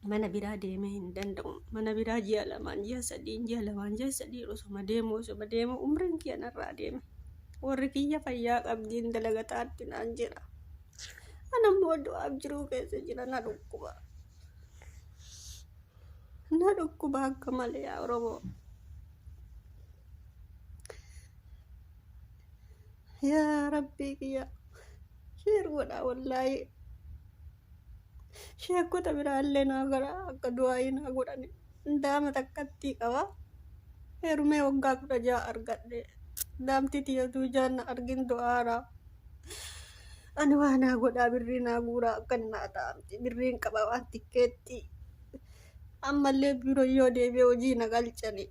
Mana biraa deemee hin danda'u. Mana biraa ji'a lamaan ji'a sadiin ji'a lamaan ji'a sadiin osuma deemu osuma deemu umriin kiyya narraa deeme. Warri kiyya fayyaa qabdiin dalagataatti naan jedha. Ana immoo du'aaf jiruu keessa jira na dhukkuba. Na dhukkuba akka malee yaa Oromoo. Yaa Rabbii kiyya. Sheer godhaa wallaahi. Sheekota biraallee naa gara akka du'aayii naa godhani. Daama takkattii qaba. Heerumee waggaa 16 argadhe. Daamtii tiyya utuu ijaan na argin du'aara. Ani waa naa godhaa birrii naa guuraa akkan naa ta'amti. Birriin qaba waan tikkeetti. Ammallee biiroo yoo deebi'e hojii na galchani.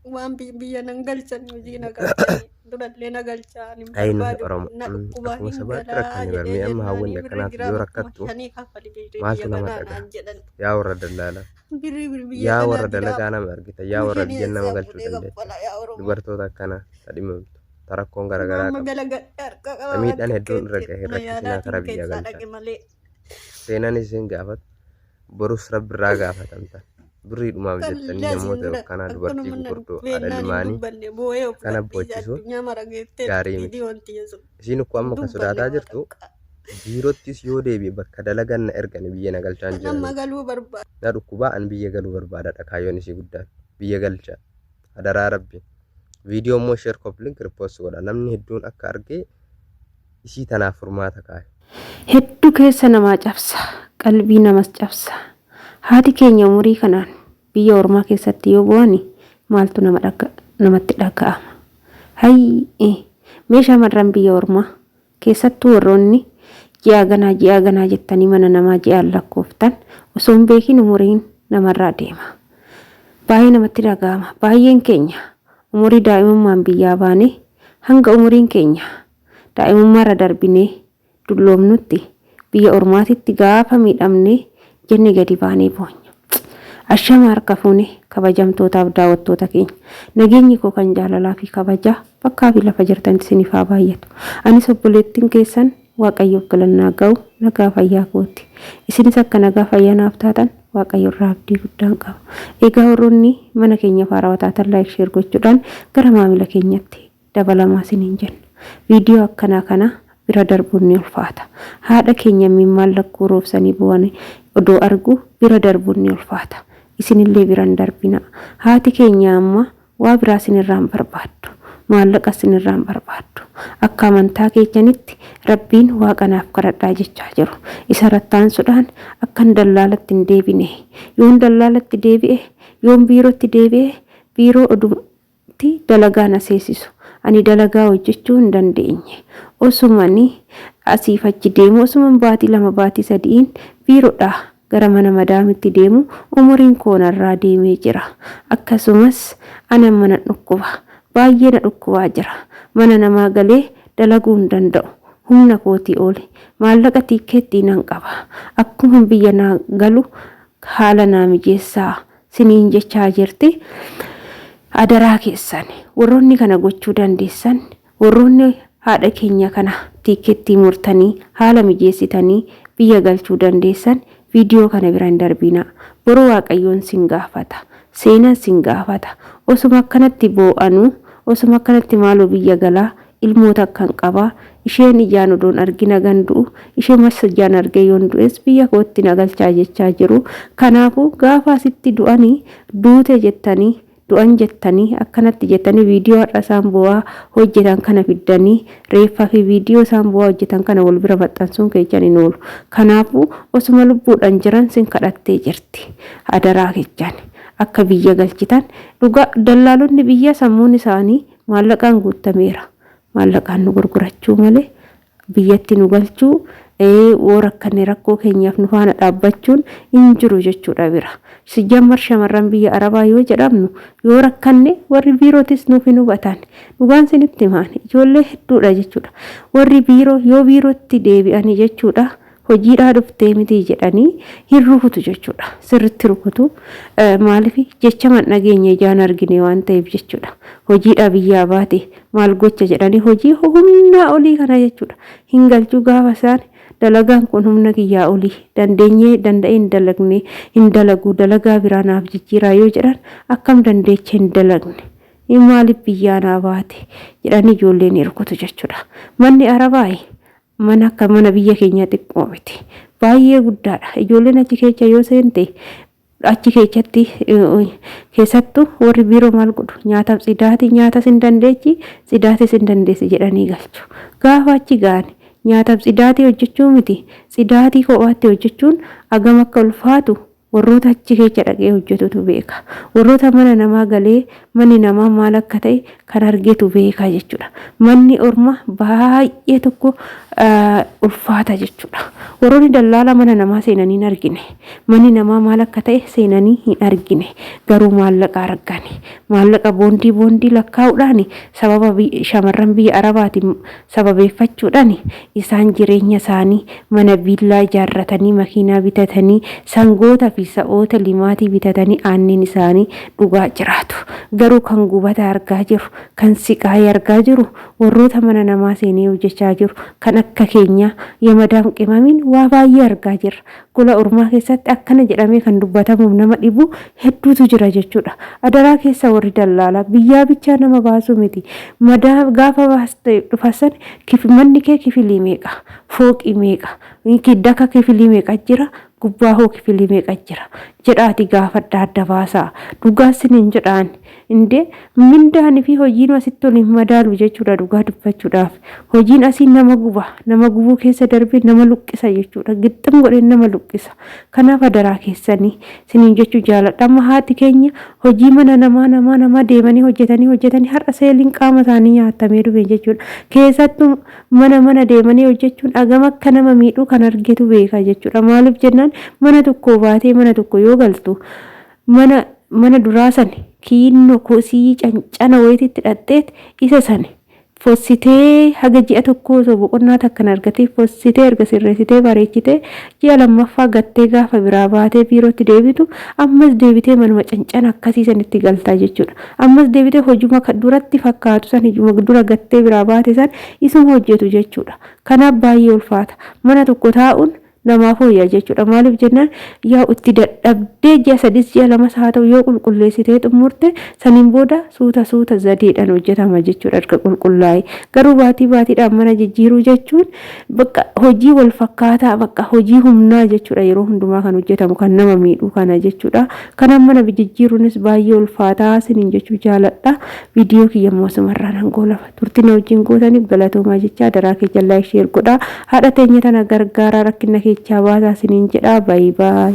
Waan biyya nan galchani hojii na galchani. Durallee na galchaa ani hin Ayi nuyi barbaadu. Oromo Na dhukkubaa akkuma hin sabaatti galaa rakkanne jedhee barmee amma jennaani hawwanni birrii akkanaatu yoo giraama kuma rakkattu shanii kaffali birrii biyya maaltu nama kanaa dhaga'a? naan jedhan. Yaa warra dallaalaa, Birrii biyya yaa kanaa warra giraama dalagaa nama ergita, yaa kuma warra shanii biyya nama eessaa galchuu fuudhee dandeettan. kaffala yaa Oromoo. Dubartoota akkanaa ta dhimamtu, ta rakkoon garagaraa Amma qabdu, galagadhe harka ta qaba waan miidhaan hedduun irra xiqqeetti gahe hin mana rakkisinaa yaalaatiin kara biyyaa keessaa galchaa. dhaqe malee. Seenaan isin gaafatu borus Rabbi irraa gaafatamtan. Birriidhumaaf jettanii Kallee asiin namoota dura akkanaa dubartii akkanuma na gugurdoo haadha dubbennaan hin ilmaanii dubbanne boo'ee of akkana gadhiise boochisuun addunyaa mara geetteetti gaarii miti. viidiyoon tiyya sun Isiin ukkoo hin amma kan dubbanne sodaataa waa jirtu takka. biirottis yoo deebi'e bakka dalagan na ergani biyya na galchaan Kan amma jiranii. galuu barbaadu. Na dhukkubaa an biyya galuu barbaadadha kaayyoon isii guddaan. Biyya galchaa. Adaraa Rabbi. Viidiyoo immoo share copy link repost godha. Namni hedduun akka argee isii tanaaf furmaata kaayu. Heddu keessa namaa cabsa, qalbii namas cabsa. Haati keenya umurii kanaan biyya ormaa keessatti yoo boo'ani maaltu nama namatti dhaga'ama? Hayii! Mee shamarran biyya ormaa, keessattuu warroonni ji'a haganaa ji'a haganaa jettanii mana namaa ji'aan lakkooftan osoo hin beekin umuriin namarraa deema. Baay'ee namatti dhaga'ama. Baay'een keenya umurii daa'imummaan biyyaa baanee hanga umuriin keenya daa'imummaarra darbinee dulloomnutti biyya ormaatitti gaafa miidhamne jenne gadi baanee boonya. Ashama harka fuune kabajamtootaaf daawwattoota keenya. Nageenyi koo kan jaalalaa fi kabajaa bakkaa fi lafa jirtanitti isiniif haa baay'atu. Anis obboleettiin keessan Waaqayyoof galannaa ga'u nagaa fayyaa kooti. Isinis akka nagaa fayyaa naaf taatan Waaqayyo irraa abdii guddaan qaba. Egaa warroonni mana keenyaaf haarawaa taatan like share gochuudhaan gara maamila keenyatti dabalamaa isiniin jenna. Viidiyoo akkanaa kana bira darbuun ni ulfaata. Haadha keenya imimmaan lakkuu roobsanii boo'an odoo arguu bira darbuun ni ulfaata. Isinillee bira hin darbinaa. Haati keenya amma waa biraa isinirraa hin barbaaddu. Maallaqas isinirraa hin barbaaddu. Akka amantaa keechanitti Rabbiin Waaqa naaf kadhadhaa jechaa jiru. Isarratti aansudhaan akkan dallaalatti hin deebine. Yoon dallaalatti deebi'e, yoon biirootti deebi'e biiroo oduma tti dalagaa na seesisu. Ani dalagaa hojjechuu hin dandeenye. Osumani asiif achi deemu, osuman baatii 2 baatii sadi'iin biirodhaa gara mana madaamitti deemu umuriin koo narraa deemee jira. Akkasumas ani amma nan dhukkuba. Baay'ee na dhukkubaa jira. Mana namaa galee dalaguu hin danda'u. Humna kootii oli. Maallaqa tiikkeettii nan qaba. Akkuman biyya naa galu haala naa mijeessaa. siniin jechaa jirti. Adaraa keessan warroonni kana gochuu dandeessan warroonni haadha keenya kana tiikettii murtanii haala mijeessitanii biyya galchuu dandeessan viidiyoo kana bira hin darbinaa. Boru Waaqayyoon sin gaafata. Seenaan sin gaafata. Osuma akkanatti boo'anuu osuma akkanatti maaloo biyya galaa Ilmoo takkan qaba. Isheen ijaan odoon argin hagan du'u, ishemas ijaan argee yoon du'es biyya kootti na galchaa jechaa jiru. Kanaafuu gaafa asitti du'anii duute jettanii, du'an jettanii, akkanatti jettanii viidiyoo har'a isaan boo'aa hojjetan kana fiddanii reeffaa fi viidiyoo isaan boo'aa hojjetan kana wal bira maxxansuun keechan hin oolu. Kanaafuu osuma lubbuudhaan jiran sin kadhattee jirti. Adaraa kechan akka biyya galchitan dhugaa dallaalonni biyyaa sammuun isaanii Maallaqaan guuttameera. Maallaqaan nu gurgurachuu malee biyyatti nu galchuu yoo rakkanne rakkoo keenyaaf nu faana dhaabbachuun hin jiru jechuudha bira. Sijjammar shamarran biyya Arabaa yoo jedhamnu yoo rakkanne warri biirootis nuuf hin hubatan. Dhugaan sinitti himaan ijoollee hedduudha jechuudha. Warri biiroo yoo biirootti deebi'anii jechuudha hojiidhaa dhuftee mitii jedhanii hin rukutu jechuudha. Sirritti rukutu. Maaliif jecha man dhageenye ijaan argine waan ta'eef jechuudha. Hojiidhaa biyyaa baate maal gocha jedhanii hojii humnaa olii kana jechuudha. Hin galchuu gaafa isaan Dalagaan kun humna kiyyaa oli, dandeenyee danda'ee hin dalagne, hin dalagu, dalagaa biraa naaf jijjiiraa yoo jedhan, akkam dandeecha hin dalagne, maaliif biyyaa naa baate jedhanii ijoolleen ni rukutu jechuudha. Manni Arabaayi mana akka mana biyya keenyaa xiqqoo miti. Baay'ee guddaadha. Ijoolleen achi keessa yoo seente, achi keessatti keessattuu warri biiroo maal godhu? Nyaataaf tsidaatii, nyaatas hin dandeechi, tsidaatis hin dandeessi jedhanii galchu. Gaafa achi ga'an nyaataaf tsidaatii hojjechuu miti, tsidaatii kophaatti hojjechuun hagam akka ulfaatu warroota achi keessa dhaqee hojjetutu beeka. Warroota mana namaa galee manni namaa maal akka ta'e kan argetu beeka jechuudha. Manni orma baay'ee tokko ulfaata jechuudha. Warroonni dallaala mana namaa seenanii hin argine. Manni namaa maal akka ta'e seenanii hin argine. Garuu maallaqa argani. Maallaqa boondii boondii lakkaa'uudhaan, sababa shamarran biyya Arabaatiin sababeeffachuudhaan, isaan jireenya isaanii mana viillaa ijaarratanii, makiinaa bitatanii, sangoota fi sa'oota limaatii bitatanii aannan isaanii dhugaa jiraatu. Garuu kan gubata argaa jiru, kan siqaayee argaa jiru, warroota mana namaa seenee hojjechaa jiru, kan akka keenyaa yamadaam qimamiin waa baay'ee argaa jirra. Gola ormaa keessatti akkana jedhamee kan dubbatamuuf nama dhibu hedduutu jira jechuudha. Adaraa keessa, warri dallaalaa biyyaa bichaa nama baasuu miti. Madaa gaafa baaste dhufasan manni kee kifilii meeqa? Fooqii meeqa? Daka kifilii meeqa jira? Gubbaa hoo kifilii meeqa jira? Jedhaati gaafadha, adda baasaa. Dhugaa sinin jedhaan. Indee mindaanii fi hojiin asitti ol hin madaalu jechuudha dhugaa dubbachuudhaaf. Hojiin asii nama guba. Nama gubuu keessa darbee nama luqqisa jechuudha. Gixxim godhee nama luqqisa. Kanaaf adaraa keessanii siniin jechuu jaaladha. Amma haati keenya hojii mana namaa namaa namaa deemanii hojjetanii hojjetanii har'a seeliin qaama isaanii nyaatamee dhufe jechuudha. Keessattuu mana mana deemanii hojjechuun hagam akka nama miidhuu kan argetu beeka jechuudha. Maaliif jennaan, mana tokko baatee mana tokko yoo galtu, mana mana duraa sani kiinnoo kosii cancana wayititti dhadheet isa sani fossitee haga ji'a tokkoo osoo boqonnaa takkan argatee fossitee, erga sirreessitee bareechitee, ji'a lammaffaa gattee gaafa biraa baatee biirootti deebitu, ammas deebitee manuma cancana akkasii sanitti galtaa jechuudha. Ammas deebitee hojuma duratti fakkaatu san, hojuma dura gattee biraa baate san isuma hojjetu jechuudha. Kanaaf baay'ee ulfaata. Mana tokko taa'uun namaaf wayya jechuudha. Maaliif jennaan, yaa itti dadhabdee ji'a 3s ji'a 2s haa ta'u yoo qulqulleessitee xumurte, saniin booda suuta suuta zadeedhaan hojjetama jechuudha erga qulqullaa'e. Garuu baatii baatiidhaan mana jijjiiruu jechuun bakka hojii wal fakkaataa, bakka hojii humnaa jechuudha, yeroo hundumaa kan hojjetamu, kan nama miidhuu kana jechuudha. Kanaaf mana jijjiiruunis baay'ee ulfaataa siniin jechuu jaaladha. Viidiyoo kiyya immoo asumarraan hangoo lafa. Turtii na wajjin gootaniif galatoomaa jecha, adaraa keessa like, share godhaa. Haadha teenya tana gargaaraa, rakkina keechaa baasaa siniin jedhaa. Bye bye.